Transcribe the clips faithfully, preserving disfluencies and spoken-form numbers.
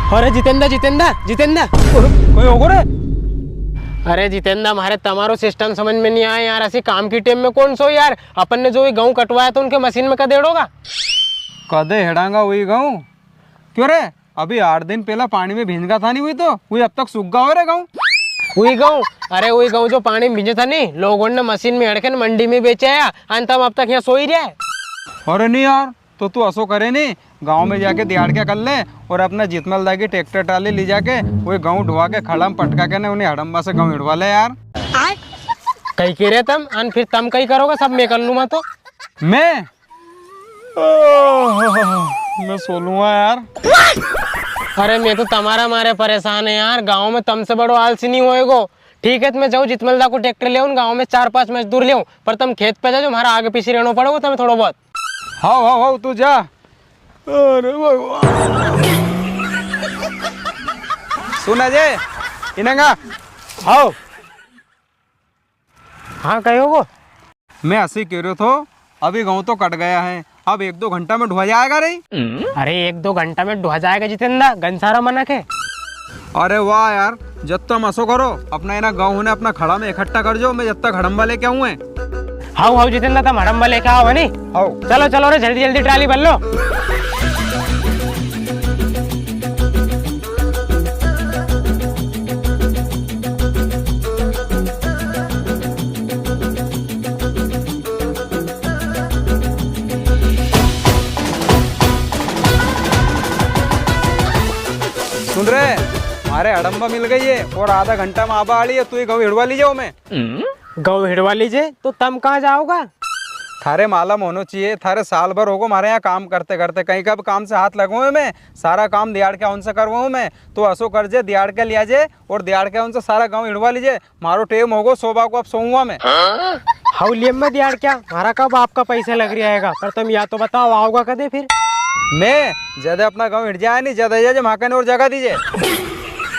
अरे जितेंदा, जितेंदा, जितेंदा। अरे, कई होगो रे? अरे जितेंदा, म्हारे तमारो system समझ में नी आया यार, असी काम की time में कौन सो यार, अपन ने जो ये गऊं कटवाया था उनके मशीन में कदे हेड़ोगा? कदे हेड़ांगा वही गऊं? क्यों रे, अभी आठ दिन पहला पानी में भींजगा था नी, वही तो, वही अब तक सूख गा हो रे गऊं। वही गऊं? अरे वही गऊं जो पानी में भींजे था नी, लोगों ने मशीन में हेड़ के न मंडी में बेच आया, अन तम अब तक यहाँ सोई रहे। अरे नी यार, तो तू असो करे नी, गांव में जाके दिहाड़क्या कर ले और अपना जितमल दा की ट्रैक्टर ट्राली ले जाके वो गऊं ढुवा के खड़ा में पटका के ने उन्हें हड़म्बा से गऊं हिड़वा ले यार। कई कह रहे तम, अन फिर तम कई करोगा, सब मैं कर लूंगा तो। मैं? आह, मैं सो लूंगा यार। अरे मैं तो तमारा मारे परेशान है यार, गांव में तमसे बड़ो आलसी नी होएगो। ठीक है, तो मैं जाऊँ जितमल दा को ट्रैक्टर ले आऊँ, गांव में चार पांच मजदूर ले आऊँ, पर तम खेत पे जाजो, म्हारा आगे पीछे रहनो पड़ेगो तमें थोड़ो बहुत। हाव, हाव, हाव, तू जा। अरे भगवान। सुन अजय, इनंगा। हाव। हाँ, कहो वो। मैं असी कह रहो थो, अभी गऊं तो कट गया है, अब एक दो घंटा में ढुआ जाएगा रे। अरे, एक दो घंटा में ढुआ जाएगा जितेंदा, घण सारा मनख है। अरे वाह यार, जब तो तम असो करो, अपना इना गऊं ने अपना खड़ा में इकट्ठा कर जो, मैं जब तक हड़म्बा लेके आऊं है। हाव, हाव जितेंदा, तम हड़म्बा लेके आओ है नी? हाव। चलो, चलो रे, जल्दी, जल्दी ट्राली भर लो। सुन रे, म्हारे हड़म्बा मिल गई है और आधा घंटा में आबा आली है, तू ही गऊं हिड़वा लीजे मैं। गऊं हिड़वा लीजे तो तम कहाँ जाओगा? थारे मालूम होनो चाहिए, थारे साल भर होगो म्हारे यहाँ काम करते करते, कई का भी काम से हाथ लगवाऊं मैं, सारा काम दिहाड़क्या उनसे करवाऊं मैं। तो असो करजे, दिहाड़क्या लियाजे और दिहाड़क्या उनसे सारा गऊं हिड़वा लीजे। म्हारो टेम होगो सोबा को, अब सोऊंगा मैं। हाव, ले मैं दिहाड़क्या, म्हारा का बाप का पैसा लग रिया है, पर तम या तो बताओ, आओगा कदे फिर? मैं जदे अपना गऊं हिड़ जाए नी, जदे जाजे, म्हाकने और जगा दीजे।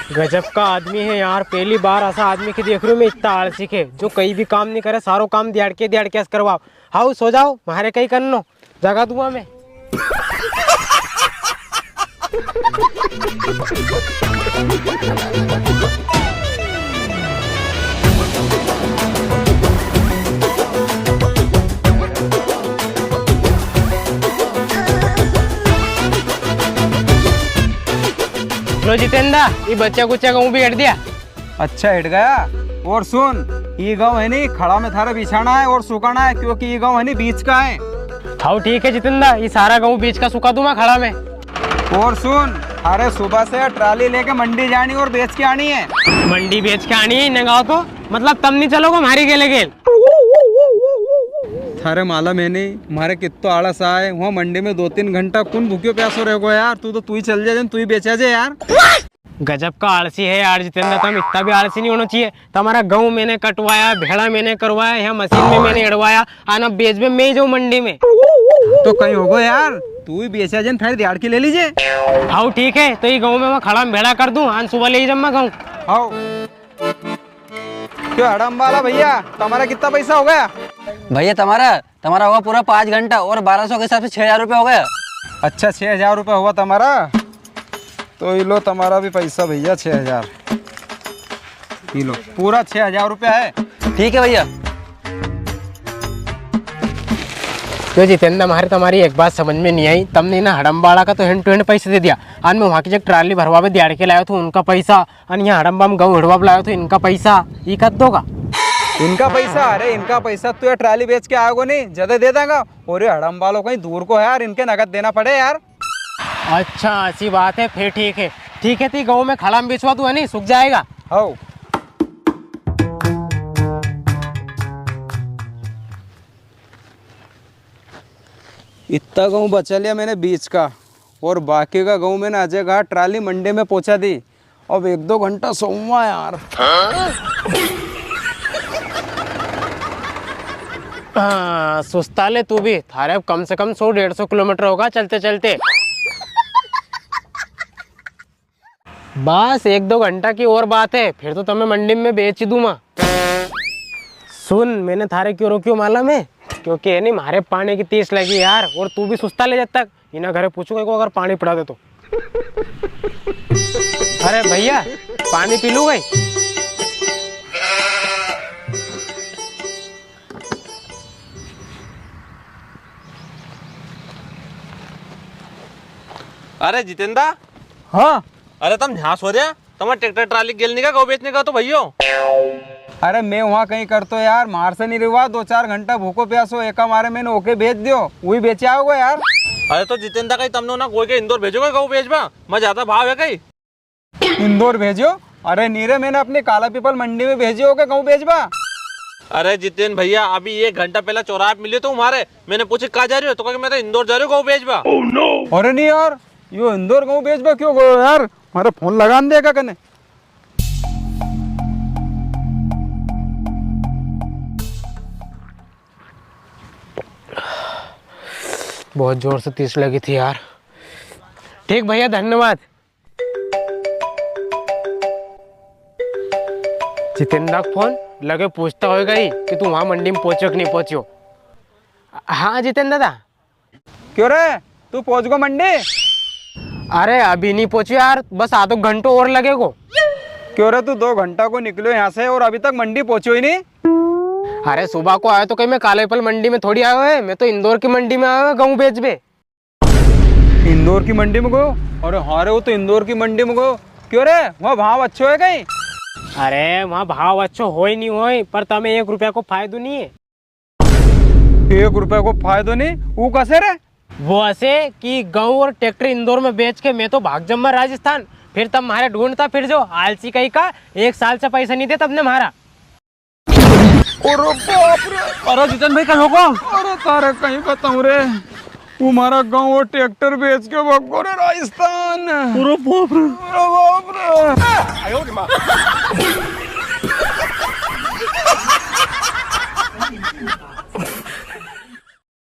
गजब का आदमी है यार, पहली बार असा आदमी के देख रियो हूँ मैं, इतना आलसी के, जो कई भी काम नी करे, सारो काम दिहाड़क्या दिहाड़क्या से करवाओ। हाव, सो जाओ, म्हारे कई करनो। जगा दूंगा मैं। लो जितेंदा, ये बच्या कुच्या गऊं भी हिड़ दिया। अच्छा, हिड़ गया। और सुन, ई गऊं है नी, खड़ा में थारे बिछाना है और सुखाना है, क्योंकि ई गऊं है नी, बीज का है। हाव, ठीक है जितेंदा, ई सारा गऊं बीज का सुखा दूंगा खड़ा में। और सुन, थारे सुबह से ट्राली लेके मंडी जानी और बेच के आनी है। मंडी बेच के आनी है, इन्हें गाओ तो, मतलब, तम नी चलोगा म्हारी गेले गेल? थारे मालूम है नी, म्हारे कित्तो आलस आए, वहाँ मंडी में दो तीन घंटा कुण भूख्यो प्यासो रहेगो यार, तू तो, तू ही चल जा, तू ही बेचा जे यार। गजब का आलसी है यार जितेंदा, तम इतना भी आलसी नी होना चाहिए। तमारा गऊं मैंने कटवाया, भेड़ा मैंने करवाया, यहाँ मशीन में मैंने एड़वाया, अन अब बेचबे मैं ही जाऊं मंडी में। तो कई होगो यार, तू ही बेचा जे न, थारी दिहाड़की ले लीजे। हाव ठीक है, तो ये गऊं मैं वहाँ खड़ा में भेड़ा कर दूं, अन सुबह ले ही जाऊं मैं गऊं। हाव। क्यों हड़म्बा वाला भैया, तमारा कितना पैसा हो गया? भैया, तमारा, तमारा होगा पूरा पाँच घंटा और बारह सौ के हिसाब से छह हजार रुपया हो गया। अच्छा, छह हजार रुपया हुआ तमारा, तो ये लो तमारा भी पैसा भैया, छह हजार। ये लो, पूरा छह हजार रुपया है। ठीक है भैया। क्यों जितेंदा, म्हारे तमारी एक बात समझ में नी आई, तमने इना हड़म्बा वाला का तो hand to hand पैसा दे दिया, अन मैं वहाँ की जगह ट्राली भरवा में दिहाड़की लायो थो उनका पैसा, अन यहाँ हड़म्बा में गऊं हिड़वा बुलायो थो इनका पैसा, ई कद दोगा? इनका पैसा? अरे इनका पैसा तू ये ट्राली बेच के आएगो नी, जदे दे देंगा। और ये हड़म्बा वालो कई दूर को है यार, इनके नगद देना पड़े यार। अच्छा, ऐसी बात है, फिर ठीक है। ठीक है, ती गऊं मैं खड़ा में बिछवा दूं, है नी, सूख जाएगा। हाव। इतना गऊं बचा लिया मैंने बीज का, और बाकी का गऊं मैंने अजय कहा ट्राली मंडी में पहुंचा दी। अब एक दो घंटा सोऊंगा यार। हाँ, सुस्ता ले तू भी, थारे अब कम से कम सौ डेढ़ सौ किलोमीटर होगा चलते चलते। बस एक दो घंटा की और बात है, फिर तो तमें मंडी में बेच ही दूंगा। सुन, मैंने थारे क्यों रोक्यो मालूम है? क्योंकि है नी, म्हारे पानी की तीस लगी यार, और तू भी सुस्ता ले जब तक। इना घरे पूछूंगा को अगर पानी पिला दे तो। ए भैया, पानी पी लूं कई? अरे जितेंदा। हाँ। अरे तम यहाँ सो रहा, तुम्हारे ट्रैक्टर ट्राली गेल नी का गऊ बेचने का तो भैयो। अरे मैं वहाँ कई करतो यार, मार से नी रिवा, दो चार घंटा भूखो प्यासो एका मारे मैंने ओके भेज दियो, वही बेचे आओगे यार। अरे तो जितेंदा कई तमने ना कोई के इंदौर भेजोगे गऊ बेचबा, मैं ज्यादा भाव है कई? इंदौर भेजो? अरे नी रे, मैंने अपनी काला पीपल मंडी में भेजो ओके गऊ बेचबा। अरे जितेन भैया, अभी एक घंटा पहला चौराहे पे मिले तो हमारे, मैंने पूछे कहाँ जा रहे हो, तो कहा कि मैं तो इंदौर जा रहे हो गऊ बेचबा। अरे नी यार, यो इंदौर गऊ बेचबा क्यों गयो यार? मारे फोन लगान दे एका कने। बहुत जोर से तीस लगी थी यार। ठीक भैया, धन्यवाद। जितेंद्र का फोन लगे, पूछता होएगा ही कि तू वहां मंडी में पहुंचो कि नी पहुंचो। हाँ जितेंद्र दादा। क्यों रे, तू पहुंच गो मंडी? अरे अभी नी पहुंचो यार, बस आधो घंटो और लगेगो। क्यों रे, तू दो घंटा को निकलो यहाँ से और अभी तक मंडी पहुंचो ही नी? अरे सुबह को आयो तो कई मैं कालापीपल मंडी में थोड़ी आयो है, मैं तो इंदौर की मंडी में आयो है गऊ बेचबे। इंदौर की मंडी में गयो? अरे हाँ रे, वो तो इंदौर की मंडी में गयो। क्यों रे, वहाँ भाव अच्छो है कई? अरे वहाँ भाव अच्छो होय नी होय, पर तमे एक रुपया को फायदो नी है। एक रुपया को फायदो नी? वो कसे रे? वो असे कि गऊ और ट्रैक्टर इंदौर में बेच के मैं तो भाग जम्मा राजस्थान, फिर तम म्हारे ढूंढता फिर जो आलसी कई का, एक साल से पैसा नी दे तमने म्हारा। अरे बाप रे। अरे जितन भाई, कई होगो? अरे थारे कई बताऊं रे, वो म्हारा गऊ और ट्रैक्टर बेच के भगो रे राजस्थान। अरे बाप रे। अरे बाप रे।